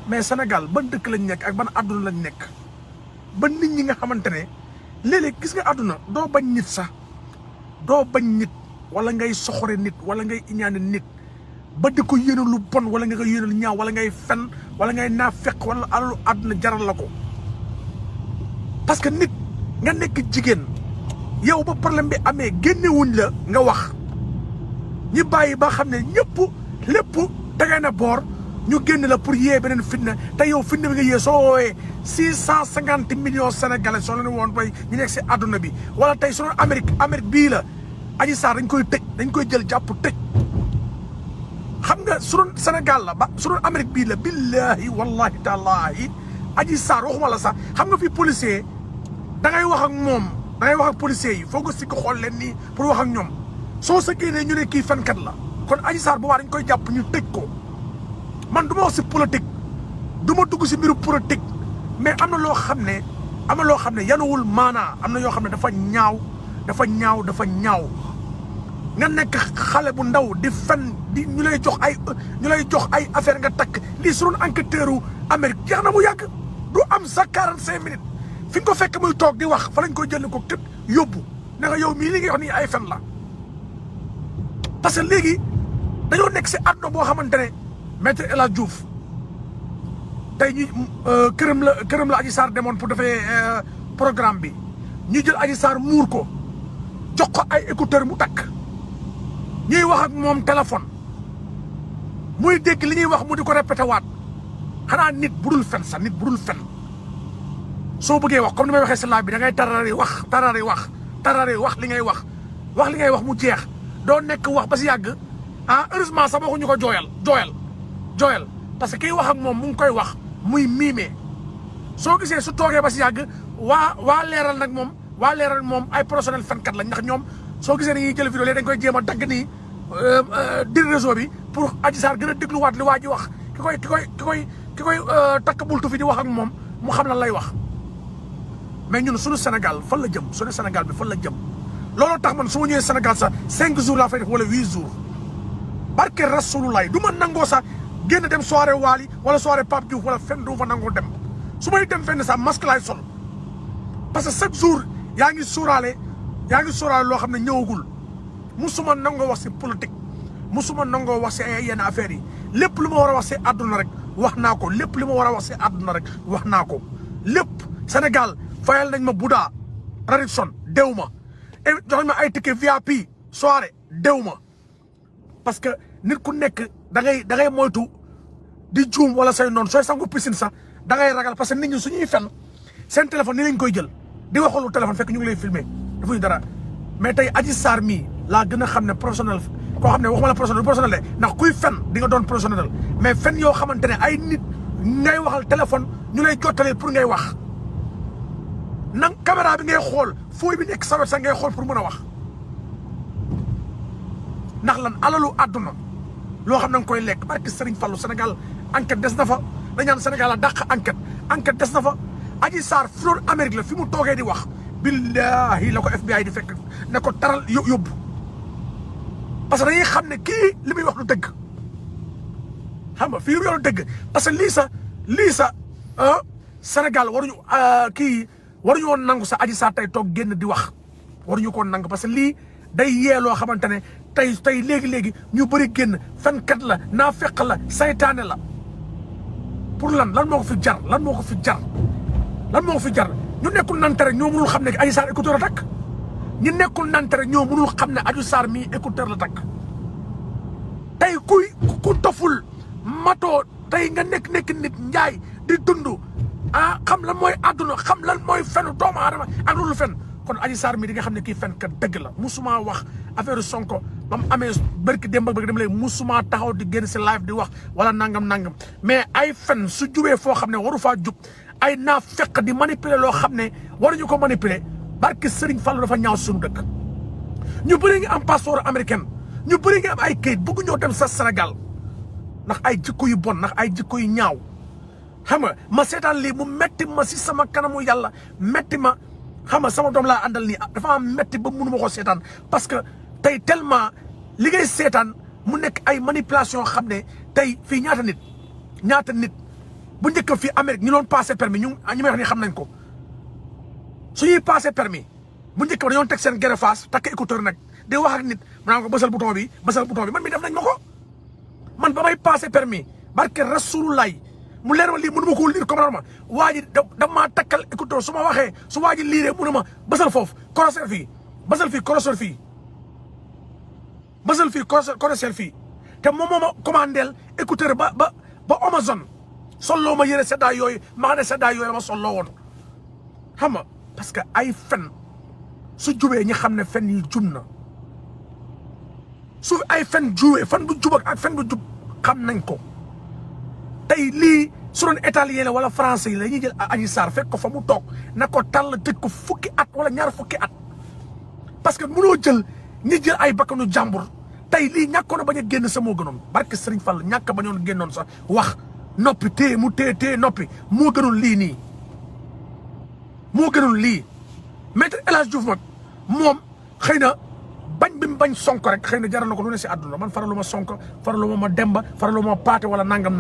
mais Sénégal ban dëkk lañ nekk ak ban àdduna lañ nekk ba nit ñi nga xamante ne léeg-léeg gis nga àdduna doo bañ nit sax doo bañ nit wala ngay soxore nit wala ngay iñaane nit ba di ko yéene lu bon wala nga ko yéene lu ñaaw wala ngay fen wala ngay naafeq wala alalu àdduna jaral la ko parce que nit nga nekk jigéen yow ba problème bi amee génnewuñ la nga wax ñi bàyyi ba xam ne ñëpp lépp dangay na boor ñu génn la pour yee beneen fitna te yow fitna bi nga yee soo woowee 650 millions sénégalais soo leen woon bay ñu nekk si àdduna bi wala tey su doon Amérique bii la Adji Sarr dañ koy tëj dañ koy jël jàpp tëj xam nga su doon Sénégal la ba su doon Amérique bii la billahi wallahi taalaahi Adji Sarr waxuma la sax xam nga fi policier da ngay wax ak moom da ngay wax ak policier yi foog nga si ko xool leen nii pour wax ak ñoom soo sa génnee ñu ne kii fenkat la kon Adji Sarr boobaa dañ koy jàpp ñu tëj ko man du ma wax si politique du ma dugg si mbiru politique mais am na loo xam ne yanuwul maanaa am na yoo xam ne dafa ñaaw nga nekk xale bu ndaw di fen di ñu lay jox ay affaire nga takk lii su doon enquêteur u Amérique jeex na mu yàgg du am sa 45 minutes fi nga ko fekk muy toog di wax fa lañ koy jël ko tëb yóbbu ne nga yow mii li ngay wax nii ay fen la parce que léegi dañoo nekk si àdduna boo xamante ne maître El Hadj Diouf tey ñi këram la Adji Sarr demoon pour defee programme bi ñu jël Adji Sarr muur ko jox ko ay écouteur mu takk ñuy wax ak moom téléphone muy dégg li ñuy wax mu di ko répété waat xanaa nit budul fen sax nit budul fen soo bëggee wax comme ni may waxee si live bi da ngay tarari wax li ngay wax mu jeex doo nekk wax ba si yàgg heureusement sax waxuñu ko jooyal parce que kiy wax ak moom mu ngi koy wax muy miime soo gisee su toogee ba si yàgg waa leeral nag moom ay professionnel fenkat lañ ndax ñoom soo gisee dañuy jël vidéo léegi dañ koy jéem a dagg nii dir réseau bi pour Adji Sarr gën a dégluwaat li waa ji wax ki koy takk bultu fi di wax ak moom mu xam lan lay wax mais ñun suñu Sénégal fan la jëm suñu Sénégal bi fan la jëm looloo tax man su ma ñëwee Sénégal sax 5 jours laa fay def wala 8 jours barke Rasulullah du ma nangoo sax génn dem soirée Wally wala soirée Pape Diouf wala fenn du fa nangoo dem su may dem fenn sax masque laay sol parce que chaque jour yaa ngi sóoraale loo xam ne ñëwagul musuma nangoo wax si politique musuma nangoo wax si ay yenn affaires yi lépp lu ma war a wax si àdduna rek wax naa ko lépp lu ma war a wax si àdduna rek wax naa ko lépp Sénégal fayal nañ ma Bouddha Radisson dew ma jox nañ ma ay ticket VIP soirée dew ma parce que nit ku nekk da ngay moytu di juum wala say noonu sooy sangu piscine sax da ngay ragal parce que nit ñi suñuy fen seen téléphone ni lañ koy jël di waxalu téléphone fekk ñu ngi lay filmer defuñu dara mais tey Adji Sarr mii laa gën a xam ne professionnel koo xam ne waxuma la professionnel de ndax kuy fen di nga doon professionnel mais fen yoo xamante ne ay nit ngay waxal téléphone ñu lay jottalee pour ngay wax nang caméra bi ngay xool fooy bi nekk sawet sax ngay xool pour mën a wax ndax lan alalu àdduna loo xam na nga koy lekk barki Serigne Fallou Sénégal enquête des na fa dañ naan Sénégal a dàq enquête des na fa Adji Sarr fi doon Amérique la fi mu toogee di wax billahi la ko FBI di fekk ne ko taral yóbbu parce que dañuy xam ne kii li muy wax du dëgg xam nga fii lu muy wax du dëgg parce que lii sa Sénégal waruñu woon nangu sa Adji Sarr tey toog génn di wax waruñu ko nangu parce que lii day yee loo xamante ne tey léegi ñu bëri génn fenkat la naa fekk la saytaane la pour lan moo ko fi jar ñu nekkul nante rek ñoo mënul xam ne Adji Sarr écouteur la takk ñu nekkul nante rek ñoo mënul xam ne Adji Sarr mii écouteur la takk tey ku toful matoo tey nga nekk nit njaay di dund xam lan mooy àdduna xam lan mooy fenu doomu aadama ak loolu fen kon Adji Sarr mii di nga xam ne kii fenkat dëgg la musuma wax affaire Sonko ba mu amee barki démb lay musuma taxaw di génn si live di wax wala nangam mais ay fen su jubee foo xam ne waru faa jub ay naa fekk di manipuler loo xam ne waruñu ko manipuler barki Serigne Fallou dafa ñaaw suñu dëkk ñu bëri ngi am passeport américain ñu bëri ngi am ay kayit bëgg ñoo dem sa Sénégal ndax ay jikko yu bon ndax ay jikko yu ñaaw xam nga ma seetaan lii mu metti ma si sama kanamu yàlla metti ma xam nga sama doom laa àndal nii dafa am metti ba mënu ma ko seetaan parce que tey tellement li ngay seetaan mu nekk ay manipulation xam ne tey fii ñaata nit bu njëkk fii Amérique ñu doon passé permis ñu may wax ni xam nañ ko su ñuy passé permis bu njëkk ba dañoo teg seen gerefaas takk écouteur nag di wax ak nit maanaam ko bësal bouton bi man mi def nañ ma ko man ba may passé permis barke Rasulullah mu leer ma lii mënu ma koo lire comme ma waa ji da maa takkal écouteur su ma waxee su waa ji liiree mu ne ma bësal foofu corosel fii bësal fii corosel fii bësal fii corosel fii te moom moo ma commandeel écouteur ba Amazon solloo ma yëre seddaay yooyu maa ne seddaay yooyu la ma solloo woon xam nga parce que ay fen su jubee ñi xam ne fen yi jub na su ay fen juwee fen bu jub ak fen bu jub xam nañ ko tey lii su doon italien la wala français yi la ñuy jël Adji Sarr fekk ko fa mu toog na ko tàll tëj ko fukki at wala ñaar fukki at parce que mënoo jël ñi jël ay bakkanu jàmbur tey lii ñàkkoon a bañ a génn sa moo gënoon barke Serigne Fall ñàkk a bañoon génnoon sax wax noppi téye mu téye noppi moo gënoon lii nii moo gënoon lii maître El Hadj Diouf nag moom xëy na bañ bi mu bañ Sonko rek xëy na jaral na ko lu ne si àdduna man faralu ma Sonko faralu ma Demba faralu ma Paate wala nangam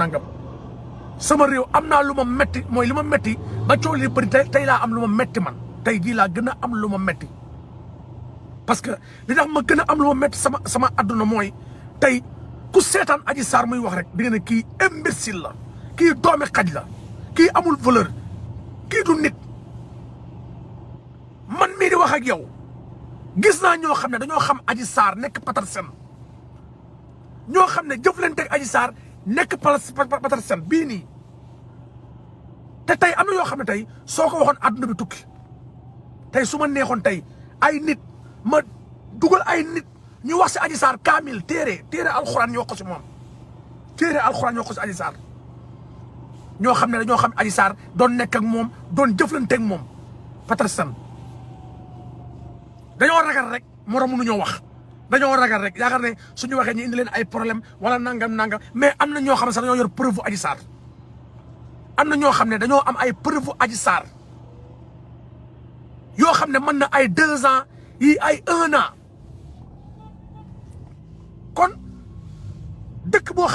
sama réew am naa lu ma metti mooy li ma metti ba coow li bëri tey laa am lu ma metti man tey jii laa gën a am lu ma metti parce que li tax ma gën a am lu ma metti sama àdduna mooy tey ku seetaan Adji Sarr muy wax rek di nga ne kii imbécile la kii doomi xaj la kii amul valeur kii du nit man mii di wax ak yow gis naa ñoo xam ne dañoo xam Adji Sarr nekk Petersen ñoo xam ne jëflanteeg Adji Sarr nekk Petersen bii nii te tey am na yoo xam ne tey soo ko waxoon àdduna bi tukki tey su ma neexoon tey ay nit ma dugal ay nit ñu wax si Adji Sarr kaamil téere alxuraan ñu wax ko si moom téere alxuraan ñu wax ko si Adji Sarr ñoo xam ne dañoo xam Adji Sarr doon nekk ak moom doon jëflanteeg moom Petersen dañoo ragal rek moroom mënuñoo wax dañoo ragal rek yaakaar ne suñu waxee ñu indi leen ay problème wala nangam mais am na ñoo xam ne sax dañoo yor preuve Adji Sarr am na ñoo xam ne dañoo am ay preuve Adji Sarr yoo xam ne mën na ay 2 ans yi ay 1 an kon dëkk boo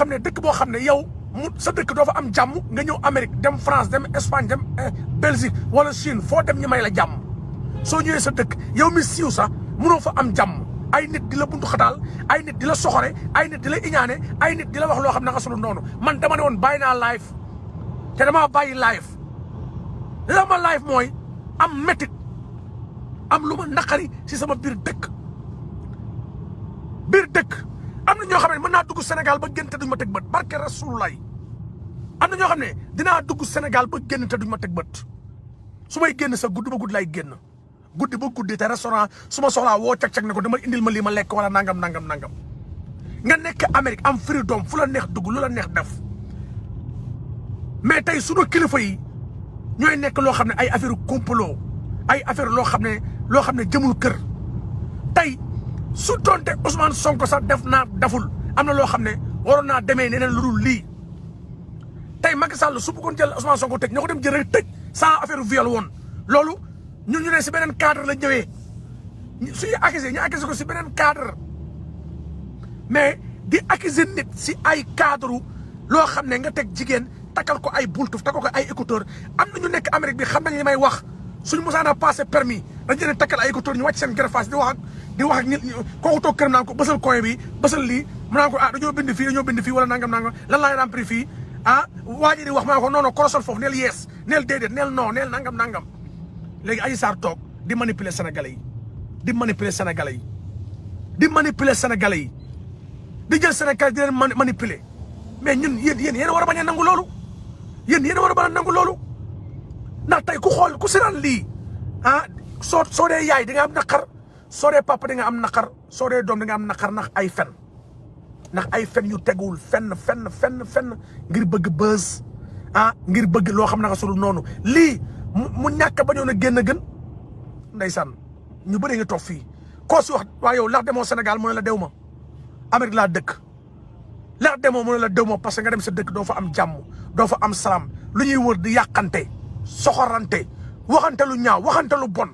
xam ne yow sa dëkk doo fa am jàmm nga ñëw Amérique dem France dem Espagne dem Belgique wala Chine foo dem ñu may la jàmm soo ñëwee sa dëkk yow mi siiw sax mënoo fa am jàmm ay nit di la buntu xataal ay nit di la soxore ay nit di la iñaane ay nit di la wax loo xam ne nga sulu noonu man dama ne woon bàyyi naa live te damaa bàyyi live la ma live mooy am métit am lu ma naqari si sama biir dëkk am na ñoo xam ne mën naa dugg Sénégal ba génn te duñ ma teg bët barke Rasulullah am na ñoo xam ne dinaa dugg Sénégal ba génn te duñ ma teg bët su may génn sa guddi ba guddi lay génn guddi ba guddi te restaurant su ma soxlaa woo cag-cag ne ko dama indil ma lii ma lekk wala nangam nga nekk Amérique am freedom fu la neex dugg lu la neex def mais tey sunu kilifa yi ñooy nekk loo xam ne ay affaire complot ay affaire loo xam ne jëmul kër tey su doonte Ousmane Sonko sax deful am na loo xam ne waroon naa demee neneen lu dul lii tey Macky Sall su bëggoon jël Ousmane Sonko tëj ñoo ko dem jël rek tëj sans affaire viol woon loolu ñun ñu ne si beneen cadre la ñëwee suñu accusé ñu accusé ko si beneen cadre mais di accusé nit si ay cadre loo xam ne nga teg jigéen takkal ko ay bultuf takkal ko ay écouteur am na ñu nekk Amérique bi xam nañ li may wax suñu mosaan a passé permis dañ leen takkal ay écouteur ñu wàcc seen greffage di wax ak nit kooku toog këram naan ko bësal coin bi bësal lii mu naan ko dañoo bind fii wala nangam lan laay remplir fii waa ji di wax maa ko non korosol foofu neel yees neel déedéet neel non neel nangam léegi Adji Sarr toog di manipuler sénégalais yi di jël Sénégal di leen manipuler mais ñun yéen war a bañ a nangu loolu yéen war a bañ a nangu loolu ndax tey ku seetaan lii soo dee yaay di nga am naqar soo dee papa di nga am naqar soo dee doom di nga am naqar ndax ay fen yu teguwul fenn ngir bëgg buzz ngir bëgg loo xam ne nga sulu noonu lii mu ñàkk bañoon a génn gën ndeysaan ñu bëri nga toog fii koo si wax waa yow lax demoo Sénégal mu ne la dew ma Amérique laa dëkk lax demoo mu ne la dew ma parce que nga dem sa dëkk doo fa am jàmm doo fa am salaam lu ñuy wër di yàqante soxorante waxante lu ñaaw waxante lu bon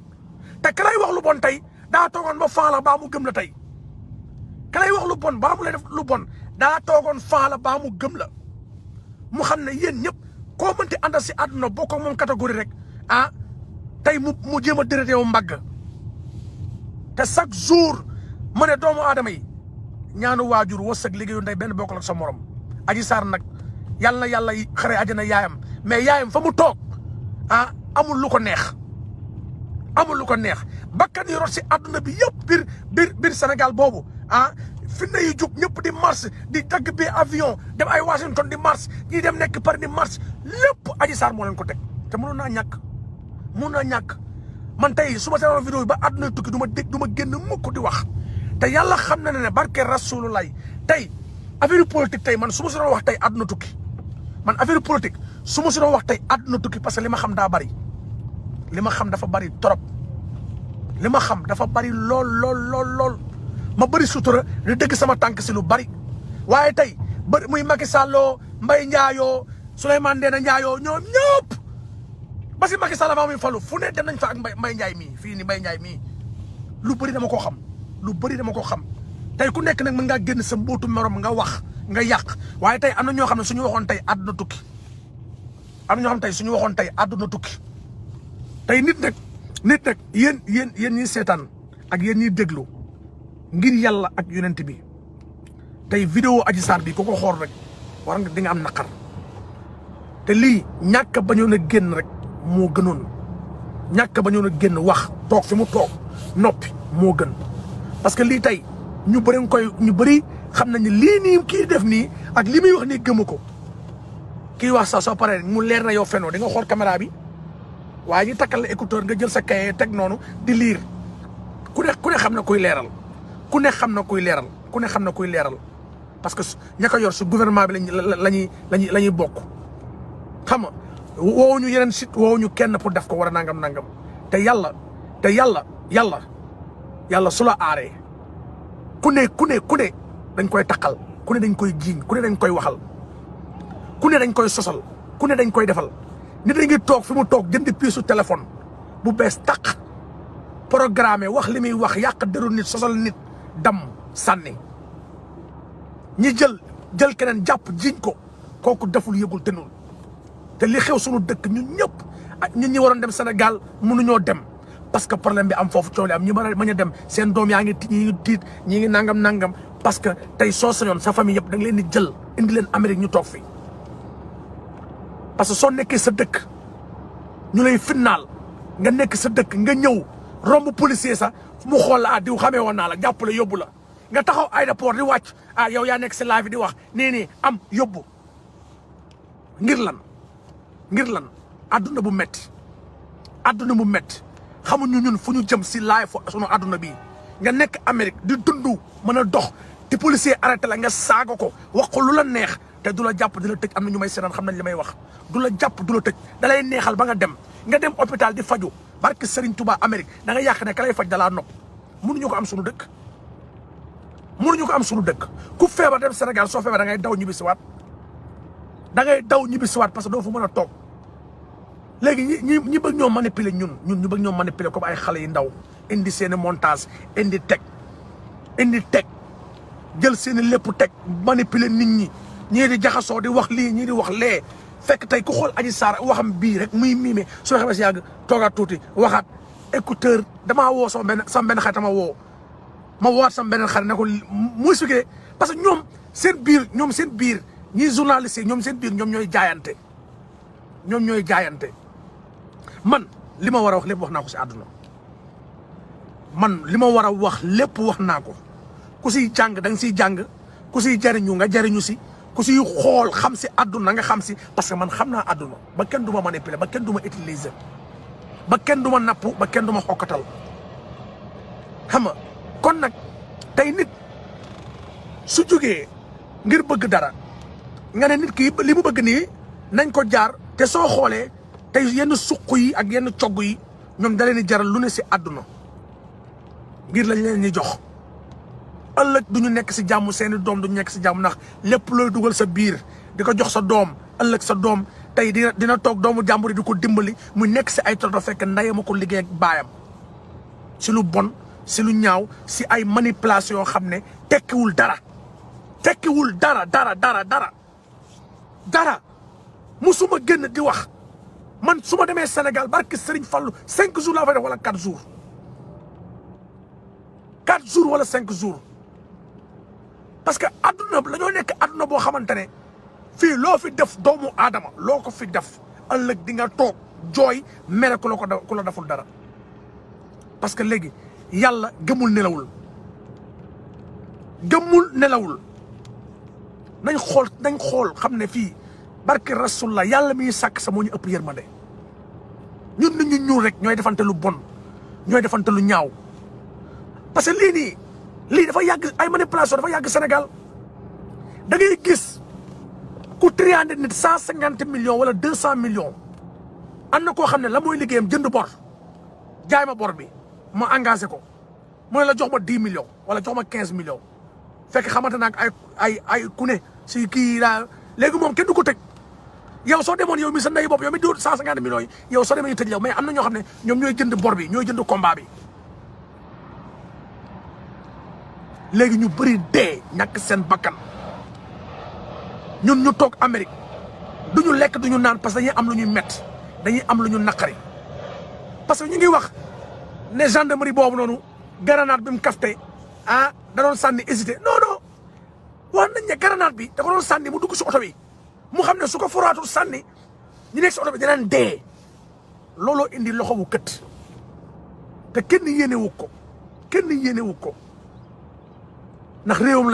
te ka lay wax lu bon tey daa toogoon ba faala baa mu gëm la tey ka lay wax lu bon baa mu lay def lu bon daa toogoon faala baa mu gëm la mu xam ne yéen ñëpp koo mënti àndal si àdduna bokkoo moom catégorie rek ah tey mu jéem a dërët yow mbagg te chaque jour ma ne doomu aadama yi ñaanu waajur wërsëg liggéeyu ndey benn bokkul ak sa morom. Adji Sarr nag yàlla na yàlla xare àjjana yaayam mais yaayam fa mu toog ah amul lu ko neex amul lu ko neex bakkan yi rot si àdduna bi yëpp biir Sénégal boobu ah fi na yi jug ñëpp di mars di dagg bi avion dem ay Washington di mars ñii dem nekk Paris di mars lépp Adji Sarr moo leen ko teg te mënoon naa ñàkk man tey su ma seetaan vidéo yi ba àdduna tukki du ma génn mukk di wax te yàlla xam na ne barke Rasulullah tey affaire politique tey man su ma si doon wax tey àdduna tukki man affaire politique su ma si doon wax tey àdduna tukki parce que li ma xam daa bari li ma xam dafa bari trop li ma xam dafa bari lool ma bari sutura di dëgg sama tànk si lu bari waaye tey bari muy Macky Sall Mbaye Ndiaye Souleymane Ndéné Ndiaye ñoom ñëpp ba si Macky Sall maa muy falu fu ne dem nañ fa ak Mbaye Ndiaye mii fii ni Mbaye Ndiaye mii lu bari dama koo xam tey ku nekk nag mën ngaa génn sa mbootu morom nga wax nga yàq waaye tey am na ñoo xam ne suñu waxoon tey àdduna tukki àdduna tukki tey nit nag yéen ñi seetaan ak yéen ñiy déglu ngir yàlla ak yonent bi tey vidéo Adji Sarr bi ku ko xool rek war nga di nga am naqar te lii ñàkk bañoon a génn rek moo gënoon ñàkk bañoon a génn wax toog fi mu toog noppi moo gën parce que lii tey ñu bëri xam nañ ne lii nii kii def nii ak li muy wax nii gëmu ko kii wax sax soo paree mu leer na yow fenoo di nga xool caméra bi waaye ñu takkal la écouteur nga jël sa cahier teg noonu di liir ku ne xam na kuy leeral ku ne xam na kuy leeral parce que ña ko yor si gouvernement bi lañuy bokk xam nga woowuñu yeneen site woowuñu kenn pour def ko war a nangam te yàlla su la aaree ku ne dañ koy takkal ku ne dañ koy jiiñ ku ne dañ koy waxal ku ne dañ koy sosal ku ne dañ koy defal nit a ngi toog fi mu toog jënd piisu téléphone bu bees taq programme wax li muy wax yàq deru nit sosal nit dam sànni ñi jël keneen jàpp jiiñ ko kooku deful yëgul tenul te li xew sunu dëkk ñun ñëpp ak ñun ñi waroon dem Sénégal mënuñoo dem parce que problème bi am foofu coow li am ñi mën a dem seen doom yaa ngi ñi ngi tiit ñi ngi nangam parce que tey soo sañoon sa famille yëpp da nga leen di jël indi leen Amérique ñu toog fi parce que soo nekkee sa dëkk ñu lay finnaal nga nekk sa dëkk nga ñëw romb policier sax mu xool la diw xamee woon naa la jàppale yóbbu la nga taxaw aéroport di wàcc yow yaa nekk si live di wax nii am yóbbu ngir lan adduna bu metti xamuñu ñun fu ñu jëm si live sunu adduna bii nga nekk Amérique di dund mën a dox te policier arrêté la nga saaga ko wax ko lu la neex te du la jàpp di la tëj am na ñu may seetaan xam nañ li may wax du la jàpp du la tëj da lay neexal ba nga dem hôpital di faju barke Serigne Touba Amérique da nga yàq ne ka lay faj dalaa nopp mënuñu ko am sunu dëkk ku feebar dem Sénégal soo feebar da ngay daw ñibbi siwaat parce que doo fa mën a toog léegi ñi bëgg ñoo manipuler ñun ñu bëgg ñoo manipuler comme ay xale yu ndaw indi seeni montage indi teg jël seeni lépp teg manipuler nit ñi ñii di jaxasoo di wax lii ñii di wax lee fekk tey ku xool Adji Sarr waxam bii rek muy miime soo xamee si yàgg toogaat tuuti waxaat écouteur damaa woo sama benn xarit ma woowaat sama beneen xarit ne ko mu expliqué parce que ñoom seen biir ñii journaliste yi ñoom seen biir ñoom ñooy jaayante man li ma war a wax lépp wax naa ko si àdduna wax naa ko ku siy jàng da nga siy jàng ku siy jariñu nga jariñu si ku siy xool xam si àdduna nga xam si parce que man xam naa àdduna ba kenn du ma manipuler ba kenn du ma utiliser ba kenn du ma napp ba kenn du ma xokkatal xam nga kon nag tey nit su jógee ngir bëgg dara nga ne nit ki li mu bëgg nii nañ ko jaar te soo xoolee tey yenn suq yi ak yenn cogg yi ñoom da leen di jaral lu ne si àdduna ngir lañ leen di jox ëllëg du ñu nekk si jàmm seeni doom du ñu nekk si jàmm ndax lépp looy dugal sa biir di ko jox sa doom ëllëg sa doom tey dina toog doomu jàmbur yi di ko dimbali muy nekk si ay toto fekk ndeyam a ko liggéey ak baayam si lu bon si lu ñaaw si ay manipulation yoo xam ne tekkiwul dara musuma génn di wax man su ma demee Sénégal barki Serigne Fallou 5 jours laa fay def wala 4 jours 4 jours wala 5 jours parce que adduna la ñoo nekk adduna boo xamante ne fii loo fi def doomu aadama loo ko fi def ëllëg di nga toog jooy mere ku la deful dara parce que léegi yàlla gëmul nelawul nañ xool xam ne fii barke rasulullah yàlla miy sàkk sa moo ñu ëpp yërmande ñun nit ñu ñuul rek ñooy defante lu bon ñooy defante lu ñaaw parce que lii dafa yàgg ay manipulation dafa yàgg Sénégal da ngay gis ku triande nit 150 millions wala 200 millions am na koo xam ne la mooy liggéeyam jënd bor jaay ma bor bi ma engagé ko mooy la jox ma 10 millions wala jox ma 15 millions fekk xamante naa ay ku ne si kii laa léegi moom kenn du ko tëj yow soo demoon yow mi sa ndey bopp yow mi di 150 millions yi yow soo demee ñu tëj yow mais am na ñoo xam ne ñoom ñooy jënd bor bi ñooy jënd combat bi léegi ñu bëri dee ñàkk seen bakkan ñun ñu toog Amérique duñu lekk duñu naan parce que dañuy am lu ñuy métti dañuy am lu ñu naqari parce que ñu ngi wax ne gendarmerie boobu noonu grenade bi mu kafte da doon sànni hésité non wax nañ ne grenade bi da ko doon sànni mu dugg si oto bi mu xam ne su ko foraatul sànni ñu nekk si oto bi dinañ dee looloo indi loxo bu kët te kenn yéenewu ko ndax réewam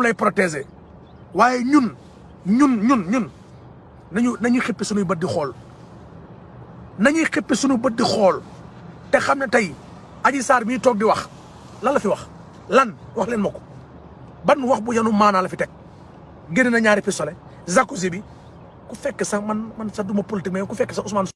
lay protéger waaye ñun nañuy xippi suñuy bët di xool te xam ne tey Adji Sarr mii toog di wax lan la fi wax wax leen ma ko ban wax bu yanu maanaa la fi teg génn na ñaari pistolet jacuzzi bi ku fekk sax man sax duma politique mais ku fekk sax Ousmane